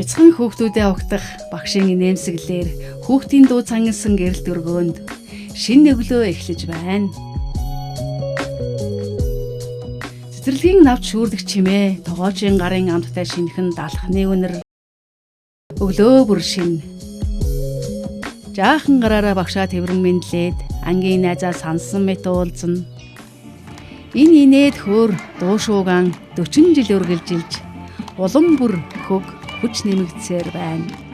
Бяцхан хүүхдүүдээ угтах багшийн инээмсэглэлээр хүүхдийн дуу цангилсан гэрэлт өргөөнд шинэ өглөө эхлэж байна. Цэцэрлэгийн навч шүүрдэх чимээ, тогоочийн гарын амттай шинхэн далхны үнэр өглөө бүр шинэ. Жаахан гараараа багшаа тэрвэн мэндлээд ангийн найзаа сансан мэт уулзна. Энэ инээд хөөр дуу шуугаан 40 жил үргэлжилж улам бүр хөг хүч нэмэгдсээр байна.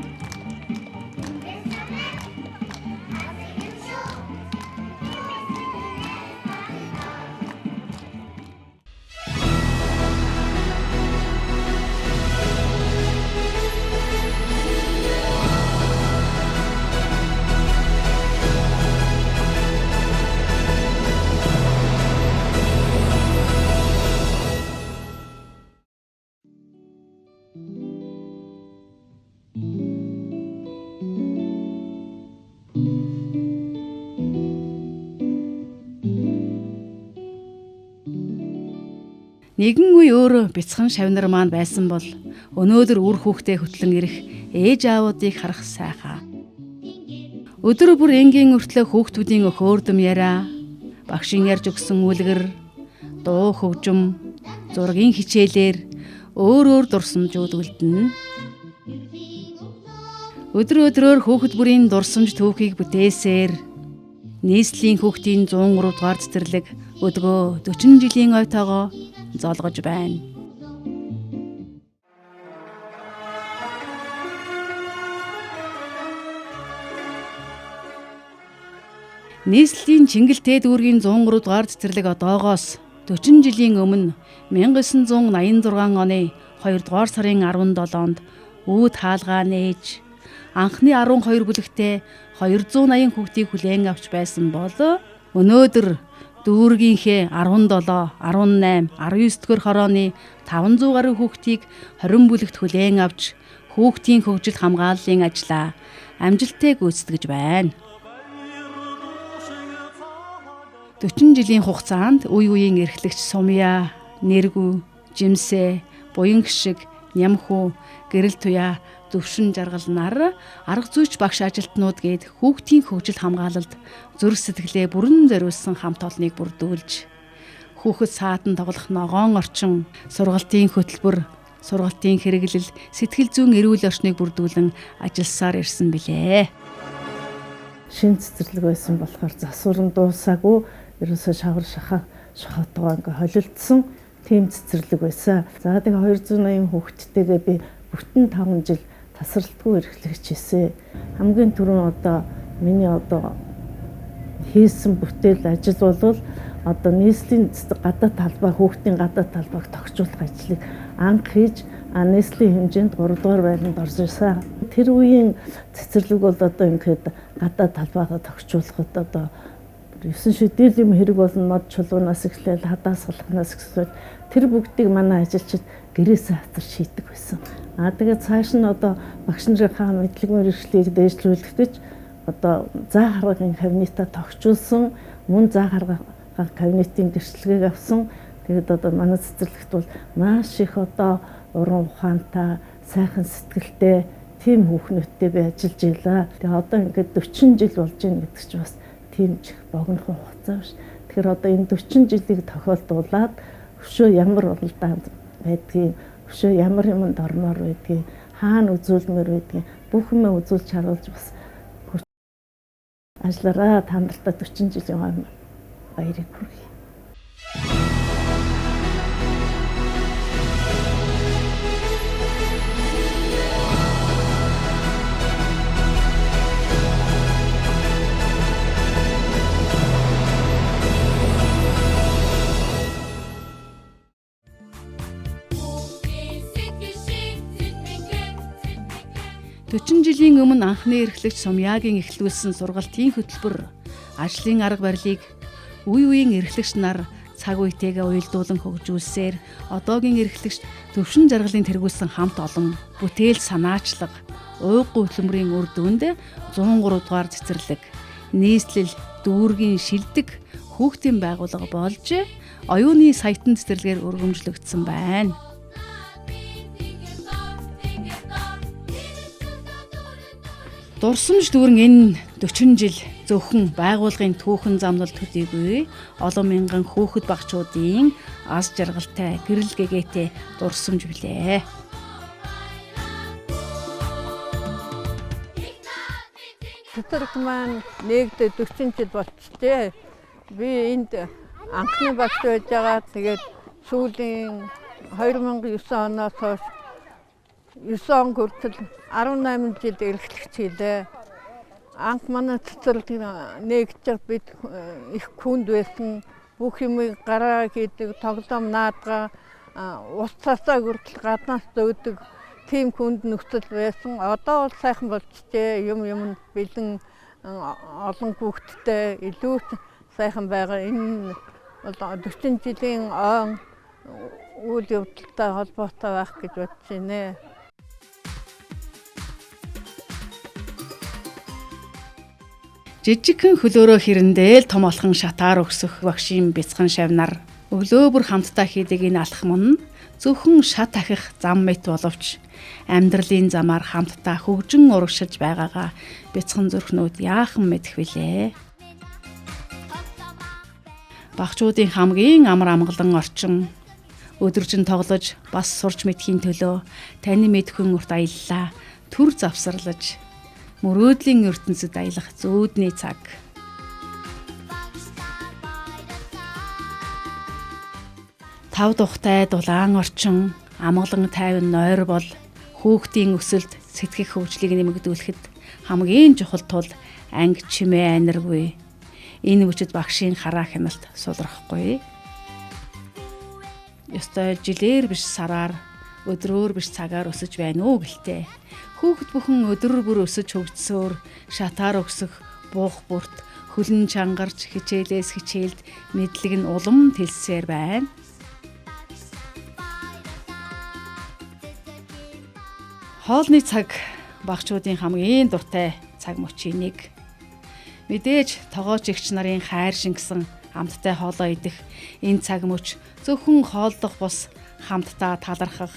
Нэгэн үе өөр бяцхан шавнар маань байсан бол өнөөдөр үр хүүхдээ хөтлөн ирэх ээж аавуудыг харах сайхан. Өдөр бүр энгийн өртлөө хүүхдүүдийн хөөрдөм яриа, багшийн ярьж өгсөн үлгэр, дуу хөгжим, зургийн хичээлээр өөр өөр дурсамжууд үлдэнэ. Өдөр өдрөөр хүүхэд бүрийн дурсамж түүхийг бүтээсээр нийслэлийн хүүхдийн 103 дугаар цэцэрлэг өдгөө 40 жилийн ойтоогоо золгож байна. Нийслэлийн Чингэлтэй дүүргийн 103 дугаар цэцэрлэг одоогоос 40 жилийн өмнө 1986 оны 2 дугаар сарын 17-нд үүд хаалгаа нээж анхны 12 бүлэгтээ 280 хүүхдийг хүлээн авч байсан бол өнөөдөр дүүргийнхээ 17, 18, 19 дугаар хорооны 500 гаруй хүүхдийг 20 бүлэгт хүлээн авч хүүхдийн хөгжил хамгааллын ажлаа амжилттай гүйцэтгэж байна. 40 жилийн хугацаанд үе үеийн эрхлэгч Сумья, Нэргүү, Жимсэ, Буян гişиг, Нямхүү, Гэрэл туяа, Төвшин жаргал нар арга зүйч багш ажилтнууд гээд хүүхдийн хөгжил хамгаалалд зүрх сэтгэлээ бүрэн зориулсан хамт олныг бүрдүүлж хүүхэд саатан тоглох ногоон орчин, сургалтын хөтөлбөр, сургалтын хэрэглэл, сэтгэл зүйн эрүүл орчныг бүрдүүлэн ажилласаар ирсэн билээ. Шинэ цэцэрлэг байсан болохоор засвар нь дуусаагүй, ерөөсөө шавар шахаа шохотгоо ингээ холилдсон тийм цэцэрлэг байсан. За тэгээ 280 хүүхэдтэйгээ би бүтэн 5 жил тасралтгүй эрхлэгч хийсэн. Хамгийн түрүүн одоо миний одоо хийсэн бүтээл ажил бол одоо нийслэлийн гадаад талбай, хүүхдийн гадаад талбайг тохижуулах ажлыг анх хийж нийслэлийн хэмжээнд 3 дугаар байранд орж ирсэн. Тэр үеийн цэцэрлэг бол одоо ингээд гадаад талбайгаа тохижуулахад одоо 9 шүдэл юм хэрэг болно, мод чулуунаас эхлээл хадаас салхнаас эхлээл тэр бүгдийг манай ажилчид гэрээсээ хатарч хийдэг байсан. Аа тэгээд цааш нь одоо багш нарынхаа мэдлэг мэргэжлийг дээшлүүлэх гэж одоо заа харгын кабинетаа тохижуулсан, мөн заа харгын кабинетийн гэрчлэгийг авсан. Тэгээд одоо манай цэцэрлэгт бол маш их одоо уран ухаантай, сайхан сэтгэлтэй тийм хүүхнүүдтэй би ажиллаж байлаа. Тэгээ одоо ингээд 40 жил болж байна гэдэг чинь бас тийм ч их богинохон хугацаа биш. Тэгэхээр одоо энэ 40 жилийг тохиолдуулаад өшөө ямар уралдаан байдгийг, өшөө ямар юмд ормоор байдгийг, хаана үзүүлмээр байдгийг бүх юмаа үзүүлж харуулж бас ажиллаараа та нартай 40 жилийн баярыг хүргэе. 40 жилийн өмнө анхны эрхлэгч Сумьягийн эхлүүлсэн сургалтын хөтөлбөр ажлын арга барилыг үе үеийн эрхлэгч нар цаг үетэйгээ уялдуулан хөгжүүлсээр одоогийн эрхлэгч Төвшин жаргалын тэргүүлсэн хамт олон бүтээл санаачлага, уйггүй хөтөлмөрийн үр дүнд 103 дугаар цэцэрлэг нийслэл дүүргийн шилдэг хүүхдийн байгууллага болж оюуны саятан цэцэрлэгээр өргөмжлөгдсөн байна. Дурсамж дүүрэн энэ 40 жил зөвхөн байгууллагын түүхэн замнал төдийгүй олон мянган хүүхэд багчуудын аз жаргалтай гэрэл гэгээтэй дурсамж билээ. Цэцэрлэг маань нэгдээ 40 жил болчихжээ. Би энд анхны багш байж байгаа. Тэгээд сүүлийн 2009 оноос хойш 9 он хүртэл 18 жил эрхлэгч хийлээ. Анх манай цэцэрлэг нэгдэж бид их хүнд байсан. Бүх юмыг гараа хийдэг, тоглоом наадгаа, ус цасаа хүртэл гаднаас зөөдөг тийм хүнд нөхцөл байсан. Одоо бол сайхан болчихжээ. Юм юм бэлэн олон хүүхэдтэй илүү сайхан байгаа. Энэ бол 40 жилийн ойн үйл явдалтай холбоотой байх гэж бодож байна. Жижигхэн хөлөөрөө хэрэндээ л том олхон шатаар өксөх багшийн бяцхан шавнар өглөө бүр хамтдаа хийдэг энэ алхам нь зөвхөн шат ахих зам мэт боловч амьдралын замаар хамтдаа хөгжин урагшилж байгаагаа бяцхан зүрхнүүд яахан мэдэх вүлээ. Багчуудын хамгийн амар амгалан орчин өдөржин тоглож бас сурч мэдхийн төлөө таны мэдхэн урт аяллаа төр завсарлаж мөрөөдлийн ертөнцид аялах зүүдний цаг. Тав тухтай дулаан орчин, амгалан тайван нойр бол хүүхдийн өсөлт, сэтгэх хөгжлийг нэмэгдүүлэхэд хамгийн чухал тул анги чимээ аниргүй. Энэ мөчид багшийн хараа хяналт сулрахгүй. Ёстой жилээр биш сараар, өдрөөр биш цагаар өсөж байна уу гэлтэй. Хүүхэд бүхэн өдрөр бүр өсөж хөгжсөөр шатаар өксөх, буух бүрт хөлн чангарч хичээлээс хичээлд мэдлэг нь улам тэлсээр байна. Хоолны цаг багчуудын хамгийн дуртай цаг мөчийн нэг. Мэдээж тогооч эгч нарын хайр шингэсэн амттай хоолоо идэх энэ цаг мөч зөвхөн хооллох бус хамтдаа талархах,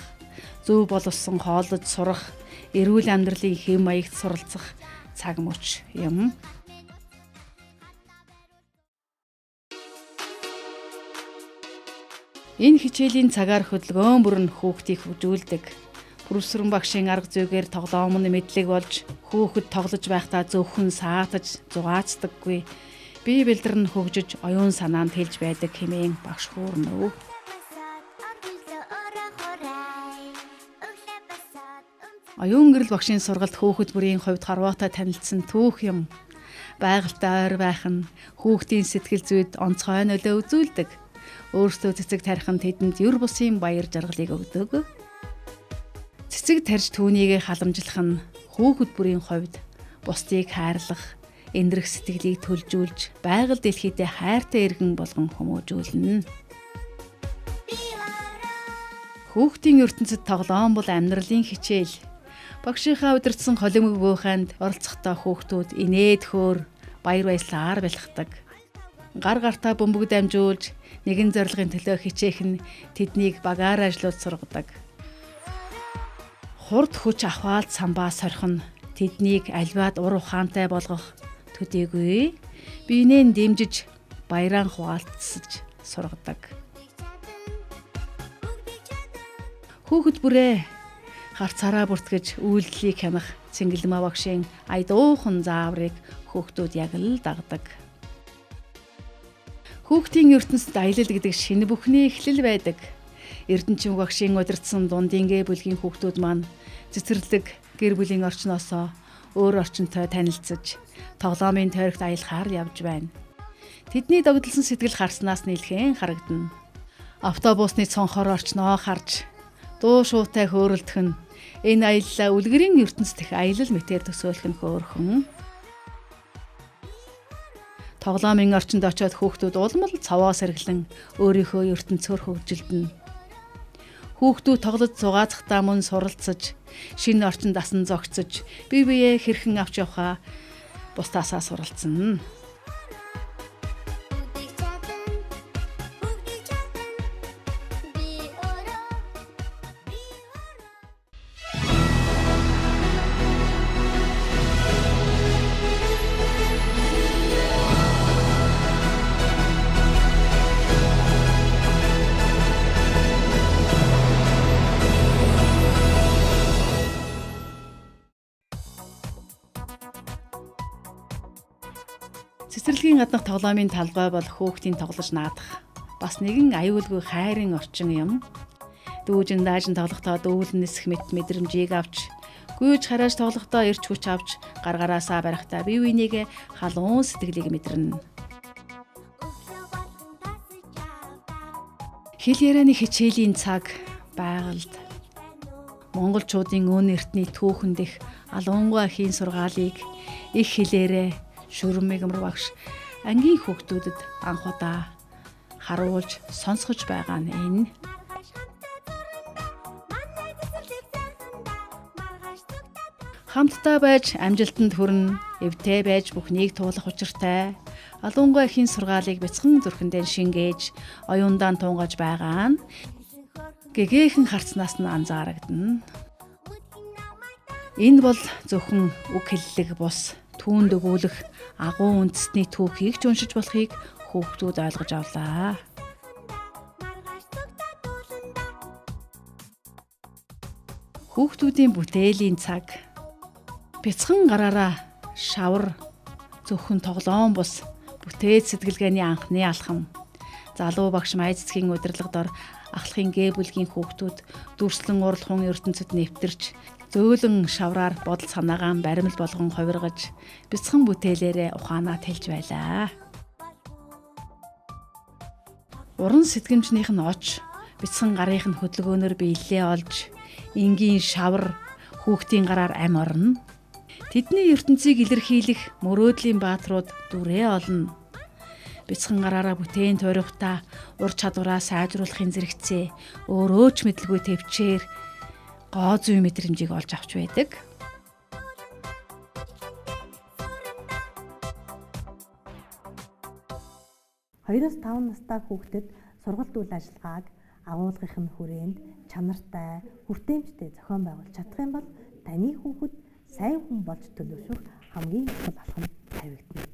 зөв боловсон хооллож сурах, эрүүл амьдралын хэв маягт суралцах цаг мөч юм. Энэ хичээлийн цагаар хөдөлгөөн бүр нь хүүхдийг хөгжүүлдэг. Бүрсрэн багшийн арга зүйгээр тоглоом нь мэдлэг болж хүүхэд тоглож байхдаа зөвхөн саатаж зугаацдаггүй. Бие бэлдэр нь хөгжиж оюун санаанд хэлж байдаг хэмээн багш хөөрнөв. Оюун гэрэл багшийн сургалт хүүхэд бүрийн хувьд хорвоотой танилцсан түүх юм. Байгальтай ойр байх нь хүүхдийн сэтгэл зүйд онцгой нөлөө үзүүлдэг. Өөрсдөө цэцэг тарих нь тэдэнд ер бусын баяр жаргалыг өгдөг. Цэцэг тарьж түүнийг халамжлах нь хүүхэд бүрийн хувьд бусдыг хайрлах, энэрх сэтгэлийг төлжүүлж, байгаль дэлхийдээ хайртай иргэн болгон хүмүүжүүлнэ. Хүүхдийн ертөнцид тоглоом бол амьдралын хичээл. Багшийнхаа удирдсан холимог бөөхөнд оролцохдоо хүүхдүүд инээд хөөр, баяр баясгалаар бэлхдэг. Гар гартаа бөмбөг дамжуулж, нэгэн зорилгын төлөө хичээх нь тэднийг багаар ажиллуулж сургадаг. Хурд хүч ахваалд самбаа сорих нь тэднийг альваад ур ухаантай болгох төдийгүй биенээ дэмжиж баяраа хуваалцаж сургадаг. Хүүхэд бүрээ харцаараа бүртгэж үйлдэлийг хянах Цэнгэлмаа багшийн аядуухан зааврыг хүүхдүүд яг л дагдаг. Хүүхдийн ертөнцид аялал гэдэг шинэ бүхний эхлэл байдаг. Эрдэнэчин багшийн удирдсан дундын гэ бүлгийн хүүхдүүд маань цэцэрлэг гэр бүлийн орчноосоо өөр орчинтой танилцаж тоглоомын тойрогт аялахаар явж байна. Тэдний догдолсон сэтгэл харснаас нэлхэн харагдана. Автобусны цонхоор орчноо харж дуу шуутай хөөрөлдөх нь энэ аяллаа үлгэрийн ертөнц дэх аялал мэтээр төсөөлөх нь хөөрхөн. Тоглоомын орчинд очиод хүүхдүүд улам л цаваа сэргэлэн өөрийнхөө ертөнцөөр хөгжилдөнө. Хүүхдүүд тоглож зугаацахдаа мөн суралцаж, шинэ орчинд асан зогцож, бие биеэ хэрхэн авч явахаа бусдаасаа суралцна. Цэцэрлэгийн гаднах тоглоомын талбай бол хүүхдийн тоглож наадах бас нэгэн аюулгүй хайрын орчин юм. Дүүжин даажин тоглохдоо дүүлэн нисэх мэт мэдрэмжийг авч, гүйж харааж тоглохдоо эрч хүч авч, гар гараасаа барихтаа бие биенийгээ халуун сэтгэлийг мэдэрнэ. Хэл ярианы хичээлийн цаг байгальд монголчуудын өн эртний түүхэн дэх алуунгүй хийн сургаалыг их хэлээрээ шүрмэгмэр багш ангийн хүүхдүүдэд анх удаа харуулж сонсгож байгаа нь энэ. Хамтдаа байж амжилтанд хүрнэ, эвтэй байж бүхнийг туулах учиртай. Алуунгүй хийн сургаалыг бяцхан зүрхэндээ шингээж, оюундаа тунгаж байгаа нь гэгээхэн харцнаас нь анзаарагдана. Энэ бол зөвхөн үг хэллэг бус түүнд өгүүлэх агуу үндэсний түүхийг ч уншиж болохыг хүүхдүүд ойлгож авлаа. Хүүхдүүдийн бүтээлийн цаг. Бяцхан гараараа шавар зөвхөн тоглоом бус бүтээл сэтгэлгээний анхны алхам. Залуу багш Май цэцгийн удирдлага дор ахлахын гэ бүлгийн хүүхдүүд дүрслэн урлахын ертөнцид нэвтэрч зөөлөн шавраар бодол санаагаа баримл болгон хувиргаж бяцхан бүтээлээрээ ухаанаа тэлж байлаа. Уран сэтгэмжнийх нь оч, бяцхан гарынх нь хөдөлгөөнөөр биелэлээ олж, энгийн шавар хүүхдийн гараар ам орно. Тэдний ертөнцийг илэрхийлэх мөрөөдлийн бааtruуд дүрээ олно. Бяцхан гараараа бүтээн тойрохтаа ур чадвараа сайжруулахын зэрэгцээ өөрөө ч мэдлгүй төвчээр гоо зүй мэдрэмжийг олж авч байдаг. Хоёроос 5 настай хүүхдэд сургалт үйл ажиллагааг агуулгын нь хүрээнд чанартай, хүртээмжтэй зохион байгуулж чадах юм бол таны хүүхэд сайн хүн болж төлөвшөх хамгийн чухал алхам тавигдана.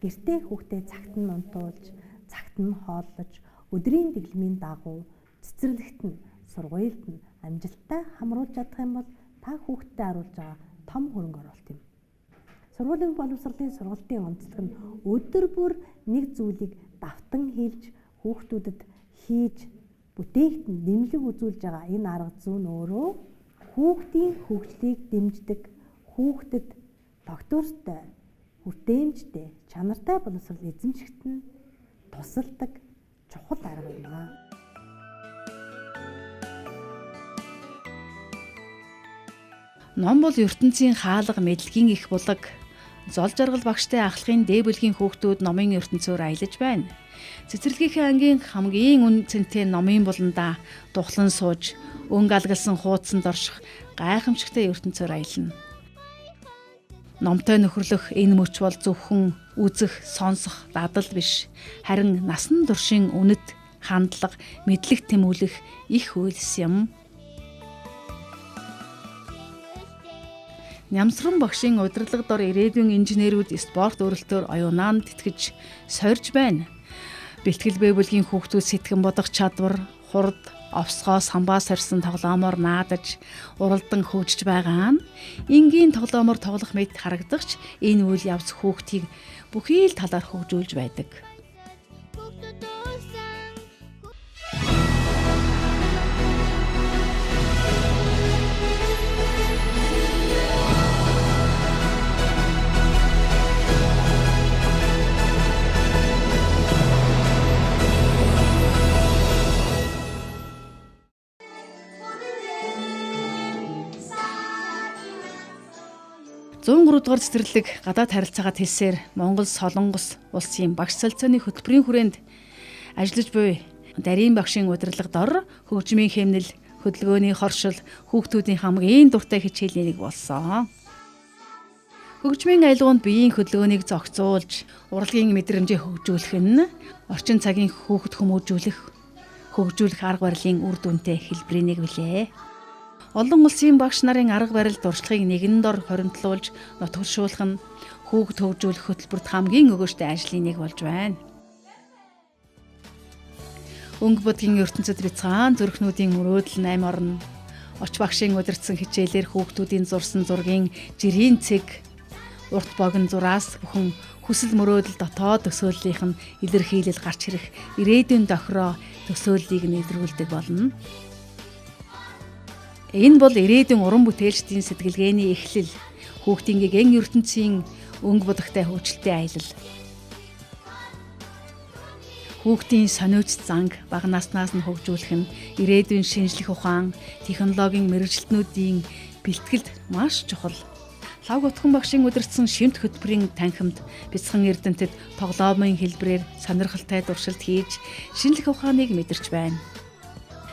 Гэртээ хүүхдээ цагт нь унтуулж, цагт нь хооллож, өдрийн дэглэмийн дагуу цэцэрлэгт нь, сургуульд нь амжилттай хамруулж чадах юм бол та хүүхдтэй харуулж байгаа том хөрөнгө оруулалт юм. Сургуулийн боловсролын сургалтын онцлог нь өдөр бүр нэг зүйлийг давтан хийлж хүүхдүүдэд хийж бүтээхэд нь нэмлэг үзүүлж байгаа энэ арга зүй нь өөрөө хүүхдийн хөгжлийг дэмждэг, хүүхдэд тогтвортой, хүртээмжтэй, чанартай боловсрол эзэмшихэд нь тусалдаг чухал арга юм аа. Ном бол ертөнцийн хаалга мэдлэгийн их булаг. Зол жаргал багштай ахлахын дээ бүлгийн хүүхдүүд номын ертөнцөөр аялаж байна. Цэцэрлэгийнхээ ангийн хамгийн үн цэнтэй номын буландаа тухлан сууж, өнгө алгалсан хуудсанд орших гайхамшигтай ертөнцөөр аялна. Номтой нөхөрлөх энэ мөч бол зөвхөн үзэх, сонсох дадал биш. Харин насан туршийн үнэт, хандлага, мэдлэг тэмүүлэх их үйлс юм. Нямсран багшийн удирдлага дор ирээдүйн инженерүүд спорт өрөлтөөр оюунаа нь тэтгэж сорж байна. Бэлтгэл бэй бүлгийн хүүхдүүд сэтгэн бодох чадвар, хурд, овсгоо самбаа сорьсон тоглоомоор наадаж, уралдан хөгжиж байгаа нь энгийн тоглоомоор тоглох мэт харагдах ч энэ үйл явц хүүхдийг бүхий л талаар хөгжүүлж байдаг. Дугаар цэцэрлэг гадаад харилцаагаа хэлсээр Монгол Солонгос улсын багш солилцооны хөтөлбөрийн хүрээнд ажиллаж буй Дарийн багшийн удирдлага дор хөгжмийн хэмнэл, хөдөлгөөний хоршил хүүхдүүдийн хамгийн дуртай хичээлийн нэг болсон. Хөгжмийн аялгаунд биеийн хөдөлгөөнийг зохицуулж, урлагийн мэдрэмжээ хөгжүүлэх нь орчин цагийн хүүхэд хүмүүжүүлэх, хөгжүүлэх арга барилын үр дүнтэй хэлбэрийн нэг билээ. Олон улсын багш нарын арга барил туршлагыг нэгэн дор хоримтлуулж нотгоршуулах нь хүүхд хөгжүүлэх хөтөлбөрт хамгийн өгөөжтэй ажлын нэг болж байна. Өнгө будгийн ертөнцид бяцхан зүрхнүүдийн мөрөөдөл нь ам орно. Оч багшийн удирдсан хичээлээр хүүхдүүдийн зурсан зургийн жирийн цэг, Урт богино зураас бүхэн хүсэл мөрөөдөл дотоод төсөөллийнх нь илэрхийлэл гарч ирэх ирээдүйн тохироо төсөөллийг нь илрүүлдэг болно. Энэ бол ирээдүйн уран бүтээлчдийн сэтгэлгээний эхлэл, хүүхдийн гэгэн ертөнцийн өнгө будагтай хөгжилтэй аялал. Хүүхдийн сониуч занг бага наснаас нь хөгжүүлэх нь ирээдүйн шинжлэх ухаан, технологийн мэргэжилтнүүдийн бэлтгэлд маш чухал. Лав Готхон багшийн удирдсан шимт хөтөлбөрийн танхимд бяцхан эрдэмтэд тоглоомын хэлбэрээр сонирхолтой туршилт хийж шинжлэх ухааныг мэдэрч байна.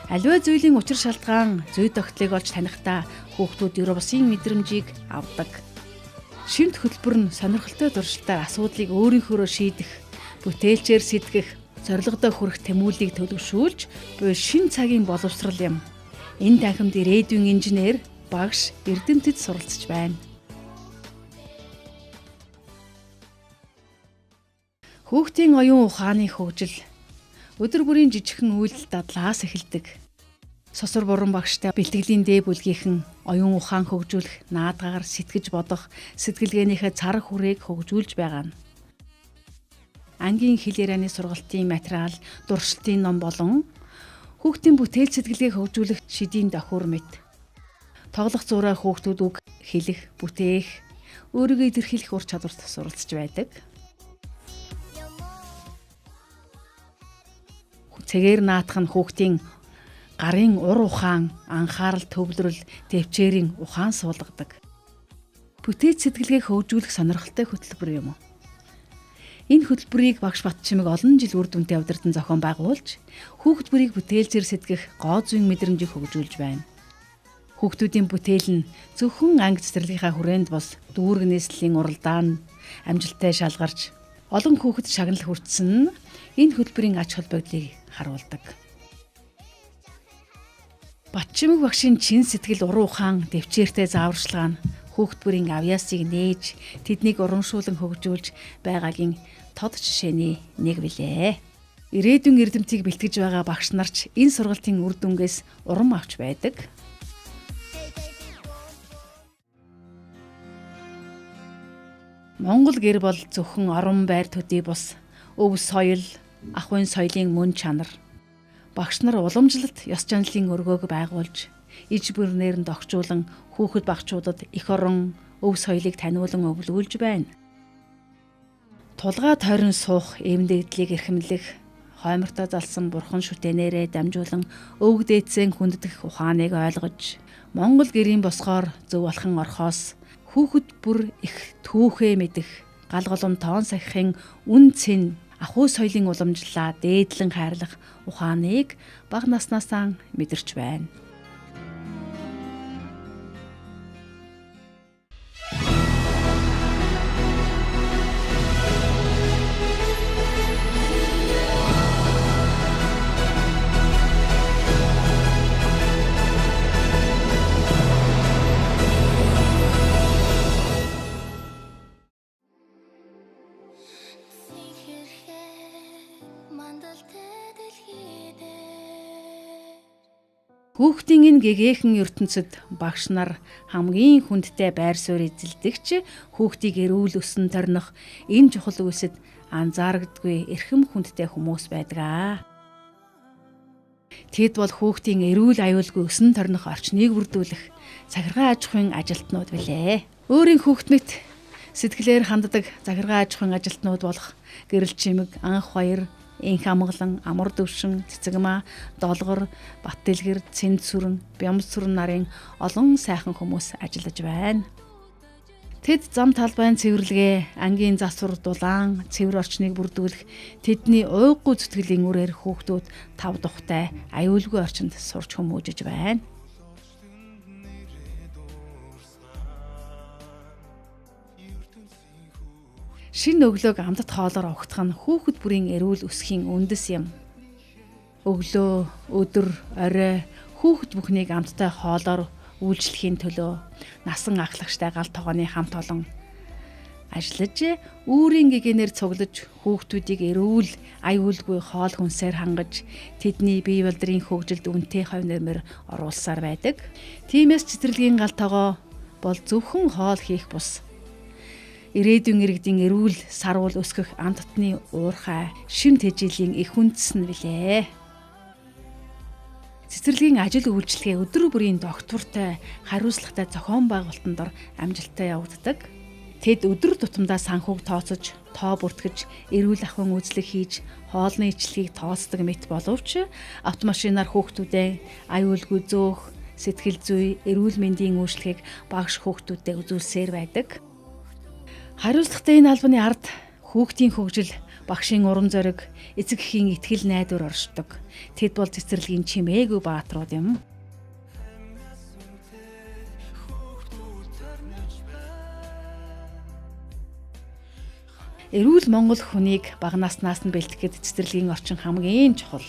Аливаа зүйлийн учир шалтгаан, зүй тогтлыг олж танихдаа хүүхдүүд ёроол бусын мэдрэмжийг авдаг. Шимт хөтөлбөр нь сонирхолтой туршилтаар асуудлыг өөрийнхөөрөө шийдэх, бүтээлчээр сэтгэх, зорилгодоо хүрэх тэмүүллийг төлөвшүүлж буй шин цагийн боловсрал юм. Энэ танхимд ирээдүйн инженер, багш, эрдэмтэд суралцж байна. Хүүхдийн оюун ухааны хөгжил өдөр бүрийн жижигхэн үйлдэл дадлаас эхэлдэг. Сосор буран багштай бэлтгэлийн дээ бүлгийнхэн оюун ухаан хөгжүүлэх, наадгаар сэтгэж бодох, сэтгэлгээнийхээ цар хүрээг хөгжүүлж байгаа нь. Ангийн хэл ярианы сургалтын материал, туршилтын ном болон хүүхдийн бүтээл сэтгэлгээг хөгжүүлэх шидийн дохиур мэт. Тоглох зураа хүүхдүүд үг хэлэх, бүтээх, өөрийгөө илэрхийлэх ур чадварт суралцж байдаг. Цэгээр наадах нь хүүхдийн гарын ур ухаан, анхаарал төвлөрөл, төвчээрийн ухаан суулгадаг. Бүтээч сэтгэлгээг хөгжүүлэх сонирхолтой хөтөлбөр юм. Энэ хөтөлбөрийг багш Батчимэг олон жил үр дүнтэй удирдан зохион байгуулж, хүүхэд бүрийг бүтээлчээр сэтгэх гоо зүйн мэдрэмжийг хөгжүүлж байна. Хүүхдүүдийн бүтээл нь зөвхөн анги цэцэрлэгийнхаа хүрээнд бос дүүрэг нийслэлийн уралдаан амжилттай шалгарч, олон хүүхэд шагнал хүртсэн нь энэ хөтөлбөрийн ач холбогдлыг харуулдаг. Батчимэг багшийн чин сэтгэл уран ухаан төвчээртэй зааварчилгаа нь хүүхд бүрийн авьяасыг нээж, тэднийг урамшуулан хөгжүүлж байгаагийн тод жишээний нэг билээ. Ирээдүйн эрдэмтийг бэлтгэж байгаа багш нар ч энэ сургалтын үр дүнгээс урам авч байдаг. Монгол гэр бол зөвхөн орон байр төдий бус өв соёл, ахуйн соёлын мөн чанар. Багш нар уламжлалт ёс чанлын өргөөг байгуулж, иж бүрнээр нь догчуулан хүүхэд багчуудад эх орон, өв соёлыг таниулан өвлүүлж байна. Тулгаа тойрон суух эмнэлэгдлийг эрхэмлэх, хоймортой залсан бурхан шүтэнээрээ дамжуулан өвөг дээдсээ хүндэтгэх ухааныг ойлгож, Монгол гэрийн босгоор зөв алхан орхоос хүүхэд бүр их түүхээ мэдэх, гал голом тоон сахихын үн цэн, ахуй соёлын уламжлалаа дээдлэн хайрлах ухааныг бага наснаасаа мэдэрч байна. Хүүхдийн энэ гэгээхэн ертөнцид багш нар хамгийн хүндтэй байр суурь эзэлдэгч хүүхдийг эрүүл өсөн торних энэ чухал үйлсэд анзаарагдгүй эрхэм хүндтэй хүмүүс байдаг. Тэд бол хүүхдийн эрүүл аюулгүй өсөн торних орчныг бүрдүүлэх захиргаан аж ахуйн ажилтнууд билээ. Өөрийн хүүхд мэт сэтгэлээр ханддаг захиргаан аж ахуйн ажилтнууд болох гэрэл чимэг, анх баяр, Инх амгалан, амар төвшин, цэцэгмаа, долгор, Баттэлгэр, Цэнд сүрэн, Бямс сүрэн нарын олон сайхан хүмүүс ажиллаж байна. Тэд зам талбайн цэвэрлэгээ, ангийн засвар дулаан, цэвэр орчныг бүрдүүлэх тэдний уйггүй зүтгэлийн үрээр хүүхдүүд тав тухтай аюулгүй орчинд сурч хүмүүжиж байна. Шинэ өглөөг амтат хоолоор угтах нь хүүхэд бүрийн эрүүл өсөхийн үндэс юм. Өглөө, өдөр, орой хүүхэд бүхнийг амттай хоолоор үйлчлэхийн төлөө насан ахлагчтай гал тогооны хамт олон ажиллаж, үүрийн гигэнээр цуглаж хүүхдүүдийг эрүүл, аюулгүй хоол хүнсээр хангаж, тэдний бие болдрын хөгжилд үнэтэй хувь нэрмээр оруулсаар байдаг. Тиймээс цэцэрлэгийн гал тогоо бол зөвхөн хоол хийх бус. Ирээдүйн иргэдийн эрүүл саруул өсгөх амттны уурхай, шим тэжээлийн их үндэс нь билээ. Цэцэрлэгийн ажил үйлчилгээ өдөр бүрийн доктортой, хариуцлагатай зохион байгуулалтын дор амжилттай явагддаг. Тэд өдөр тутамдаа санхүүг тооцож, тоо бүртгэж, эрүүл ахуйн үйлчлэг хийж, хоолны ичлэгийг тооцдог мэт боловч автомашинаар хүүхдүүдээ аюулгүй зөөх, сэтгэл зүй, эрүүл мэндийн үйлчлэгийг багш хүүхдүүдэд үзүүлсээр байдаг. Хариуцлагатай энэ албаны ард хүүхдийн хөгжил, багшийн урам зориг, эцэг эхийн итгэл найдвар оршдог. Тэд бол цэцэрлэгийн чимээгүй баатрууд юм. Эрүүл Монгол хүнийг бага наснаас нь бэлтгэхэд цэцэрлэгийн орчин хамгийн чухал.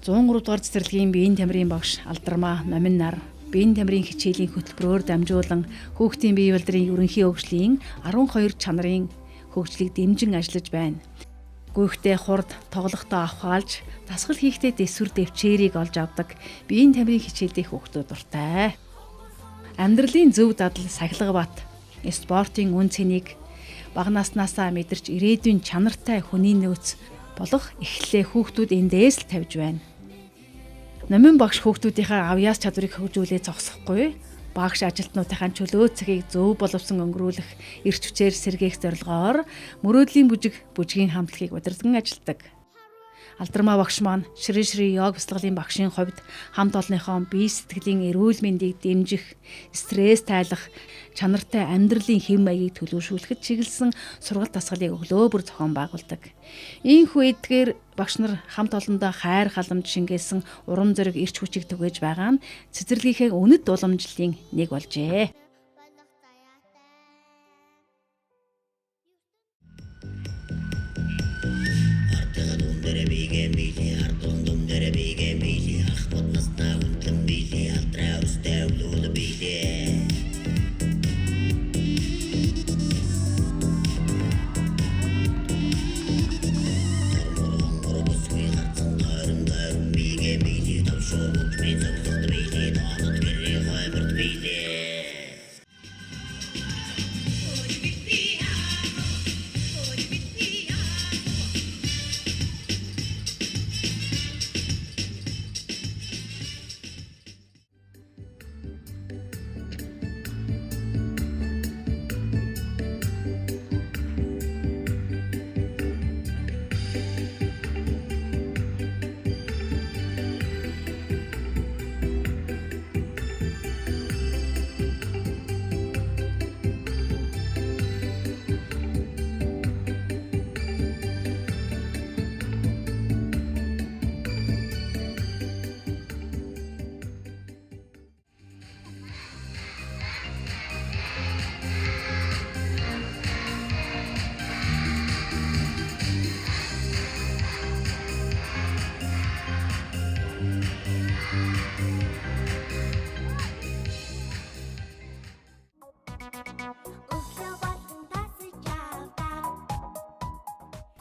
103 дугаар цэцэрлэгийн биеийн тамирын багш Алдармаа Номин нар биеийн тамирын хичээлийн хөтөлбөрөөр дамжуулан хүүхдийн бие балдрын ерөнхий хөгжлийн 12 чанарын хөгжлийг дэмжин ажиллаж байна. Гүйхдээ хурд, тоглохдоо авхаалж, дасгал хийхдээ дэсвэр дэвчээрийг олж авдаг биеийн тамирын хичээлдээ хүүхдүүд дуртай. Амьдралын зөв дадал, сахилга бат, спортын үн цэнийг бага наснаасаа мэдэрч ирээдүйн чанартай хүний нөөц болох эхлэлээ хүүхдүүд эндээс л тавьж байна. Номин багш хүүхдүүдийнхээ авьяас чадварыг хөгжүүлээ зогсохгүй багш ажилтнуудынхаа чөлөө цагийг зөв боловсон өнгөрүүлэх, эрч хүчээр сэргээх зорилгоор мөрөөдлийн бүжиг, бүжгийн хамтлагийг удирдан ажилладаг. Алдармаа багш маань Шри Шри йог бясалгалын багшийн хувьд хамт олонныхоо бие сэтгэлийн эрүүл мэндийг дэмжих, стресс тайлах, чанартай амьдралын хэв маягийг төлөвшүүлэхэд чиглэсэн сургалт дасгалыг өглөө бүр зохион байгуулдаг. Ийхүү эдгээр багш нар хамт олондоо хайр халамж шингээсэн урам зориг, эрч хүчийг түгээж байгаа нь цэцэрлэгийнхээ үнэт уламжлалын нэг болжээ.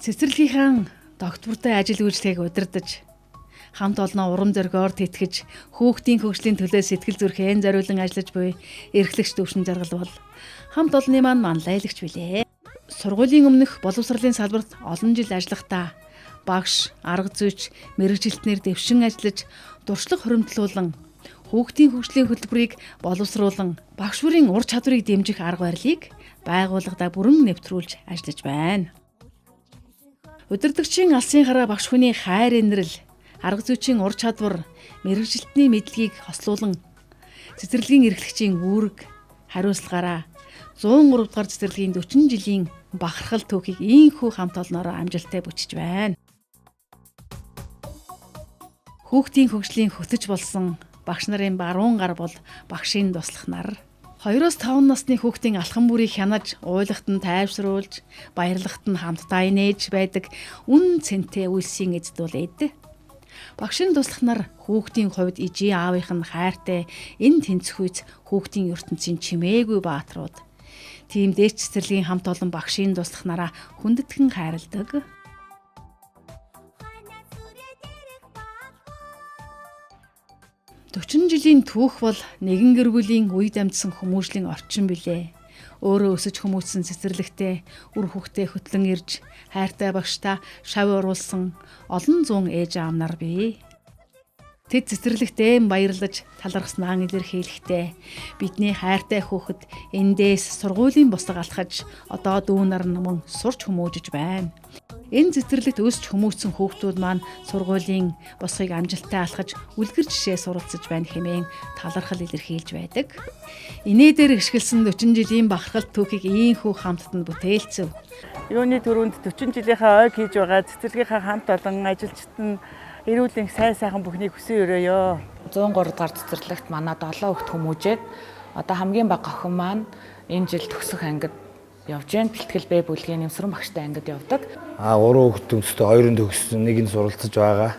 Цэцэрлэгийнхаа доктортой ажил үйлчлэгийг удирдах, хамт олноо урам зоригоор тэтгэж, хүүхдийн хөгжлийн төлөө сэтгэл зүрхэн зориулан ажиллаж буй эрхлэгч Төвшин Жаргал бол хамт олонны маань манлайлагч билээ. Сургуулийн өмнөх боловсролын салбарт олон жил ажиллахдаа багш, арга зүйч, мэргэжилтнэр дэвшин ажиллаж, туршлага хуримтлуулан хүүхдийн хөгжлийн хөтөлбөрийг боловсруулан багш бүрийн ур чадварыг дэмжих арга барилыг байгууллагадаа бүрэн нэвтрүүлж ажиллаж байна. Удирдагчийн алсын хараа багш хүний хайр инрэл, арга зүйчийн ур чадвар, мэргэжилтний мэдлэгийг хослуулан цэцэрлэгийн эрхлэгчийн үүрэг хариуцлагаараа 103 дугаар цэцэрлэгийн 40 жилийн бахархал түүхийг ийхүү хамт олноороо амжилттай бүтэж байна. Хүүхдийн хөгжлийн хөтөч болсон багш нарын баруун гар бол багшийн туслах нар. 2-5 насны хүүхдийн алхам бүрийг хянаж, уйлахт нь тайвшруулж, баярлахт нь хамтдаа инээж байдаг үн цэнтэй үйлсийн эзэд бол эд. Багшийн туслах нар хүүхдийн хувьд ижийн аавынх нь хайртай энэ тэнцвэрүйц хүүхдийн ертөнцийн чимээгүй баатрууд. Тийм дээд цэцэрлэгийн хамт олон багшийн туслах нараа хүндэтгэн хайрладаг. 40 жилийн түүх бол нэгэн гэр бүлийн үе дамжсан хүмүүжлийн орчин билээ. Өөрөө өсөж хүмүүжсэн цэцэрлэгтээ үр хүүхдээ хөтлөн ирж хайртай багштай шав уруулсан олон зуун ээж аав нар бий. Тэд цэцэрлэгтээ баярлаж талархснаа илэрхийлэхдээ бидний хайртай хүүхэд эндээс сургуулийн босго алхаж одоо дүү нар нь мөн сурч хүмүүжиж байна. Энэ цэцэрлэгт өсч хүмүүжсэн хүүхдүүд маань сургуулийн босгыг амжилттай алхаж үлгэр жишээ суралцаж байна хэмээн талархал илэрхийлж байдаг. Инээдээр гიშгэлсэн 40 жилийн бахархал түүхийг ийхүү хамтд нь бүтээлцэв. Юуны түрүүнд 40 жилийнхаа ойг хийж байгаа цэцэрлэгийнхаа хамт олон ажилчид нь эрүүл энх сайн сайхан бүхнийг хүсэн өрөөё. 103 дугаар цэцэрлэгт манай 7 хүүхд хүмүүжээд одоо хамгийн бага охин маань энэ жил төгсөх ангид явж байна. Бэлтгэл Б бүлгийн нэмсрэн багштай ангид явдаг. 3 хүүхд төгсдөө, 2 нь төгссөн, нэг нь суралцж байгаа.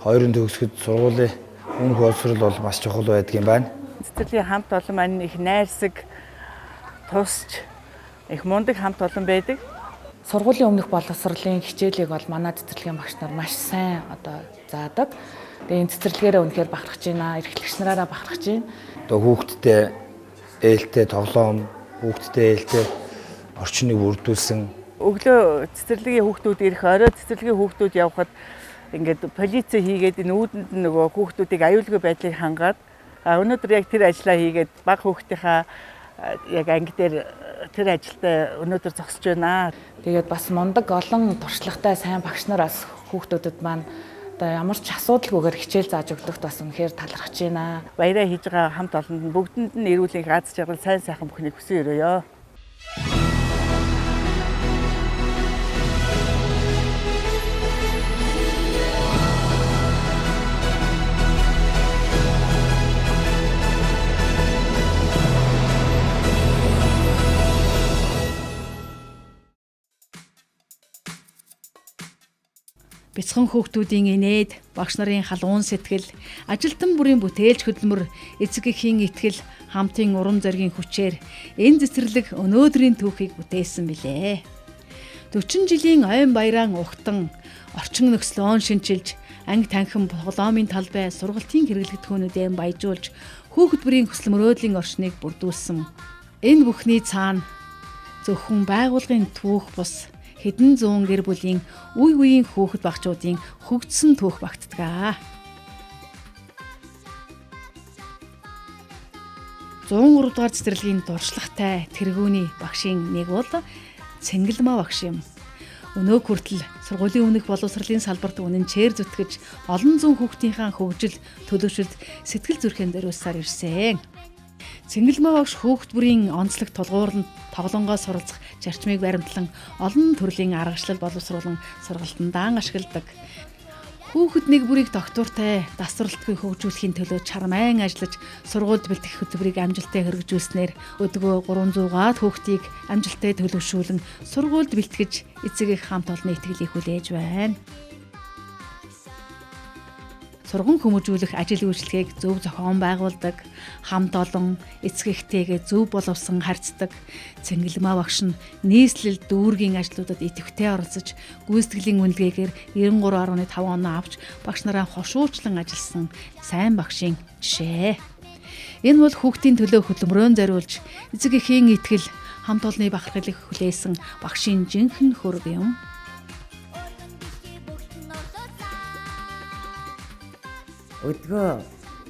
2 нь төгсөхөд сургуулийн өмнөх боловсрол бол маш чухал байдаг юм байна. Цэцэрлэгийн хамт олон маань их найрсаг, тусч, их мундаг хамт олон байдаг. Сургуулийн өмнөх боловсролын хичээлийг бол манай цэцэрлэгийн багш нар маш сайн одоо заадаг. Тэгээ энэ цэцэрлэгээрээ үнэхээр бахархаж байна, эрхлэгч нараараа бахархаж байна. Одоо хүүхдтэй ээлтэй тоглоом, хүүхдтэй ээлтэй орчныг бүрдүүлсэн. Өглөө цэцэрлэгийн хүүхдүүд ирэх, орой цэцэрлэгийн хүүхдүүд явхад ингээд полиц хийгээд энэ үүдэнд нь нөгөө хүүхдүүдийг аюулгүй байдлыг хангаад өнөөдөр яг тэр ажлаа хийгээд баг хүүхдийнхаа яг анги дээр тэр ажилдаа өнөөдөр зогсож байна. Тэгээд бас мундаг олон туршлагатай сайн багш нар бас хүүхдүүдэд маань одоо ямар ч асуудалгүйгээр хичээл зааж өгдөгт бас үнэхээр талархаж байна. Баяраа хийж байгаа хамт олонд нь бүгдэнд нь эрүүл энх аз жаргал сайн сайхан бүхнийг хүсэн өрөөё. Бяцхан хүүхдүүдийн инээд, багш нарын халуун сэтгэл, ажилтан бүрийн бүтээлч хөдөлмөр, эцэг эхийн итгэл, хамтын урам зоригийн хүчээр энэ цэцэрлэг өнөөдрийн түүхийг бүтээсэн билээ. 40 жилийн ойн баяраан угтан, орчин нөхцлөөн шинчилж, анги танхим тоглоомын талбай сургалтын хэрэглэгдэхүүнүүдээ баяжуулж, хүүхэд бүрийн хүсэл мөрөөдлийн орчныг бүрдүүлсэн. Энэ бүхний цаана зөвхөн байгууллагын түүх бус хэдэн зуун гэр бүлийн үе үеийн хүүхэд багчуудын хөгжсөн түүх багтдаг. 103 дугаар цэцэрлэгийн дуршлагатай тэргүүний багшийн нэг бол Цэнгэлмаа багш юм. Өнөөг хүртэл сургуулийн өмнөх боловсролын салбарт үнэнчээр зүтгэж олон зуун хүүхдийнхаа хөгжил, төлөвшөлд сэтгэл зүрхэн зориулсаар ирсэн. Цэнгэлмаа багш хүүхд бүрийн онцлог тулгуурлан тоглонгоо суралцах зарчмыг баримтлан олон төрлийн аргачлал боловсруулан сургалтандаа ашигладаг. Хүүхэд нэг бүрийг доктортай дасварлтгүй хөгжүүлэхийн төлөө чармайн ажиллаж сургуульд бэлтгэх хөтөлбөрийг амжилттай хэрэгжүүлснээр өдгөө 300-аад хүүхдийг амжилттай төлөвшүүлэн сургуульд бэлтгэж эцэг эх хамт олонны итгэлийг хүлээж байна. Сурган хүмүүжүүлэх ажил үйлчилгээг зөв зохион байгуулдаг, хамт олон эцэг эхтэйгээ зөв боловсон харьцдаг. Цэнгэлмаа багш нь нийслэл дүүргийн ажлуудад идэвхтэй оролцож, гүйцэтгэлийн үнэлгээгээр 93.5 оноо авч багш нараа хошуучлан ажилласан сайн багшийн жишээ. Энэ бол хүүхдийн төлөө хөдөлмөрөөн зориулж эцэг эхийн итгэл, хамт олонны бахархлыг хүлээсэн багшийн жинхэнэ хөрөг юм. Өдгөө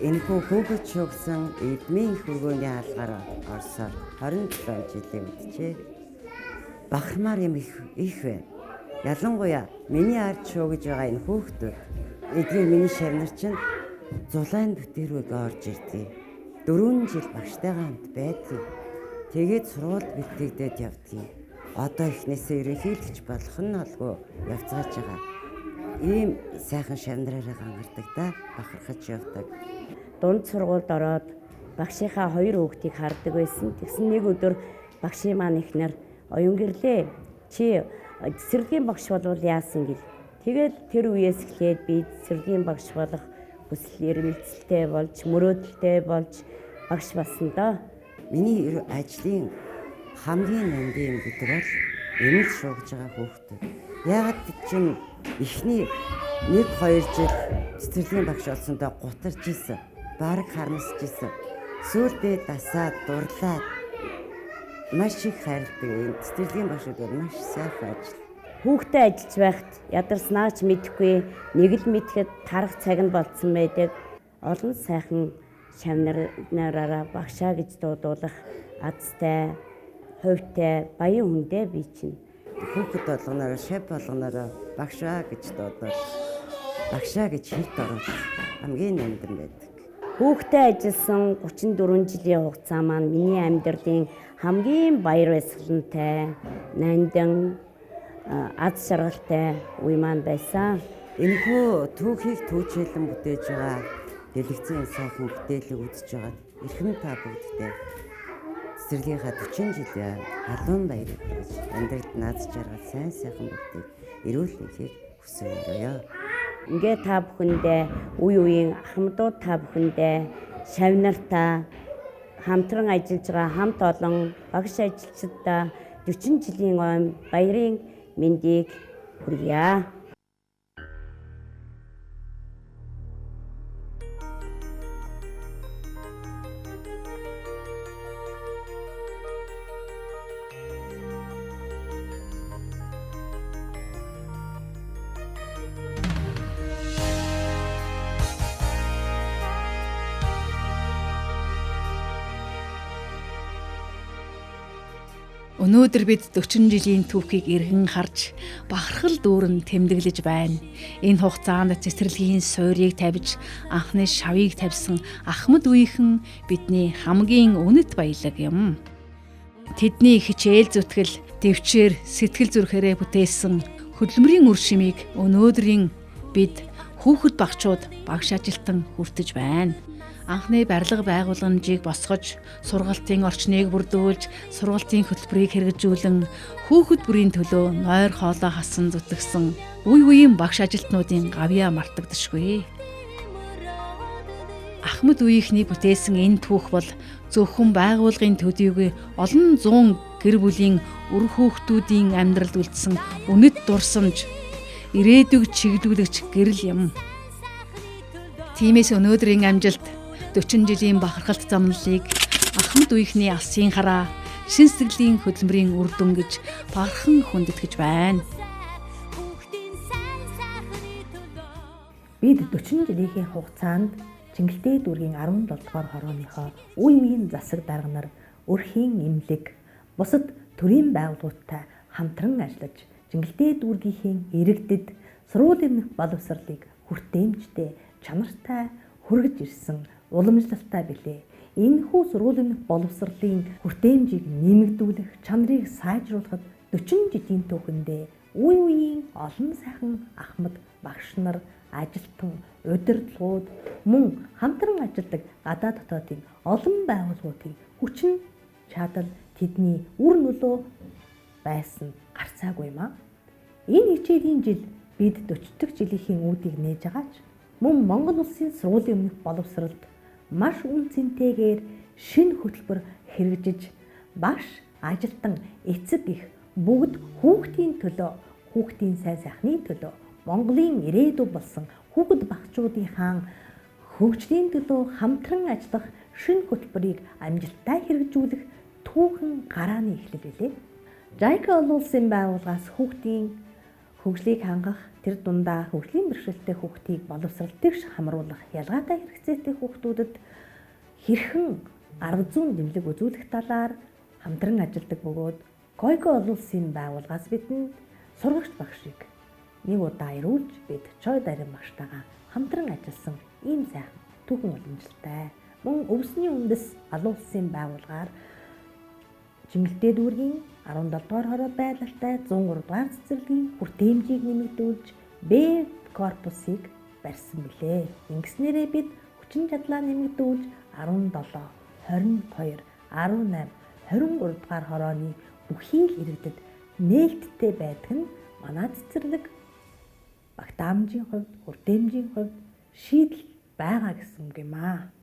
энэхүү хүүхэд шугсан эдмийн хөргөөний хаалгаар орсоор 27 жилийн үджээ. Бахармаар юм их их байна. Ялангуяа миний ард шуугиж байгаа энэ хүүхдүүд эдгээр миний шавнар чинь зулайн бүтээрүүг орж ирдэг. 4 жил багштайгаа хамт байдгийг. Тэгээд сургуульд бэлтгэгдээд явдгийг. Одоо эхнээсээ ерөнхийлөгч болох нь алгүй явцгааж байгаа. Ийм сайхан шавнараараа гангардаг да, бахархаж явдаг. Дунд сургуульд ороод багшийнхаа 2 хүүхдийг хардаг байсан. Тэгсэн нэг өдөр багшийн маань эхнэр оюун гэрлээ. Чи цэцэрлэгийн багш болвол яасан гэл. Тэгэл тэр үеэс эхлээд би цэцэрлэгийн багш болох хүсэл эрмэлзэлтэй болж, мөрөөдөлтэй болж багш болсон доо. Миний ажлын хамгийн нандин юм гэдэг бол эмэл шуугж байгаа хүүхдүүд. Яагаад чинь эхний 1-2 жил цэцэрлэгийн багш олсондоо гутарч исэн, бараг харамсаж исэн. Сүүлдээ дасаад дурлаад Маш их хайрладаг. Энэ цэцэрлэгийн багшууд бол маш сайхан ажил. Хүүхдээ ажиллаж байхад ядарснаа ч мэдэхгүй, нэг л мэдэхэд тарах цаг нь болцсон байдаг. Олон сайхан шавнараараа багшаа гэж дуудуулах азтай, хувьтай, баян хүндээ би чинь. Хүүхэд болгоноороо, шав болгоноороо багшаа гэж дуудвал, багшаа гэж хэлд оруулах хамгийн нандин байдаг. Хүүхдээ ажилласан 34 жилийн хугацаа маань миний амьдралын хамгийн баяр баясгалантай, нандин, аз жаргалтай үе маань байсан. Энэхүү түүхийг түүжээлэн бүтээж байгаа дэлгэцэн сайхан бүтээлийг үзэж байгаа эрхэм та бүгдтэй цэцэрлэгийнхаа 40 жилийн халуун баярыг хүргэж амьдралд наад жаргал сайн сайхан бүгдийг эрүүл мэндийг хүсэн өрөөе. Ингээ та бүхэндээ үе үеийн ахмадууд та бүхэндээ шавнартаа хамтран ажиллаж байгаа хамт олон багш ажилчдаа 40 жилийн ойм баярын мэндийг хүргье. Өнөөдөр бид 40 жилийн түүхийг эргэн харж бахархал дүүрэн тэмдэглэж байна. Энэ хугацаанд цэцэрлэгийн суурийг тавьж, анхны шавыг тавьсан Ахмад үеийнхэн бидний хамгийн үнэт баялаг юм. Тэдний хичээл зүтгэл, дэвчээр сэтгэл зүрхээрээ бүтээсэн хөдөлмөрийн үр шимийг өнөөдрийн бид хүүхэд багчууд багш ажилтан хүртэж байна. Анхны барилга байгууламжийг босгож, сургалтын орчныг бүрдүүлж, сургалтын хөтөлбөрийг хэрэгжүүлэн хүүхэд бүрийн төлөө нойр хоолой хасан зүтгэсэн үе үеийн багш ажилтнуудын гавьяа мартагдашгүй. Ахмад үеийнхний бүтээсэн энэ түүх бол зөвхөн байгуулгын төдийгүй олон зуун гэр бүлийн үр хүүхдүүдийн амьдралд үлдсэн үнэт дурсамж, ирээдүйг чиглүүлэгч гэрэл юм. Тиймээс өнөөдрийн амжилт 40 жилийн бахархалт замналыг Ахмад үеийнхний алсын хараа, шин сэтгэлийн хөдөлмөрийн үр дүн гэж бахархан хүндэтгэж байна. Бид 40 жилийнхээ хугацаанд Чингэлтэй дүүргийн 17 дугаар хорооныхоо үе үеийн засаг дарга нар өрхийн эмнэлэг, бусад төрийн байгууллагуудтай хамтран ажиллаж Чингэлтэй дүүргийнхээ иргэдэд сургуулийн өмнөх боловсролыг хүртээмжтэй, чанартай хүргэж ирсэн уламжлалтай билээ. Энэхүү сургуулийн өмнөх боловсролын хүртээмжийг нэмэгдүүлэх, чанарыг сайжруулахад 40 жилийн түүхэндээ үе үеийн олон сайхан ахмад багш нар, ажилтан, удирдлагууд мөн хамтран ажилладаг гадаад дотоодын олон байгууллагуудын хүчин чадал тэдний үр нөлөө байсан гарцаагүй юм аа. Энэ хичээлийн жил бид 40 дахь жилийнхээ үүдийг нээж байгаач мөн Монгол улсын сургуулийн өмнөх боловсролд маш үн цэнтэйгээр шинэ хөтөлбөр хэрэгжиж багш, ажилтан, эцэг их бүгд хүүхдийн төлөө, хүүхдийн сайн сайхны төлөө, Монголын ирээдүй болсон хүүхэд багчуудынхаа хөгжлийн төлөө хамтран ажиллах шинэ хөтөлбөрийг амжилттай хэрэгжүүлэх түүхэн гарааны эхлэл билээ. JICA олон улсын байгууллагаас хүүхдийн хөгжлийг хангах, тэр дундаа хөгжлийн бэрхшээлтэй хүүхдийг боловсрол тэгш хамруулах, ялгаатай хэрэгцээтэй хүүхдүүдэд хэрхэн арга зүйн дэмжлэг үзүүлэх талаар хамтран ажилладаг бөгөөд Койко олон улсын байгууллагаас бидэнд сургагч багшийг нэг удаа ирүүлж бид Чой Дарин багштайгаа хамтран ажилласан ийм сайхан түүхэн уламжлалтай. Мөн өвсний үндэс олон улсын байгууллагаар Чингэлтэй дүүргийн 17 дугаар хороо байлалтай 103 дугаар цэцэрлэгийн хүртээмжийг нэмэгдүүлж Б корпусыг барьсан билээ. Ингэснээрээ бид хүчин чадлаа нэмэгдүүлж 17, 22, 18, 23 дугаар хорооны бүхий л иргэдэд нээлттэй байдаг нь манай цэцэрлэг багтаамжийн хувьд, хүртээмжийн хувьд шийдэл байгаа гэсэн үг юм аа.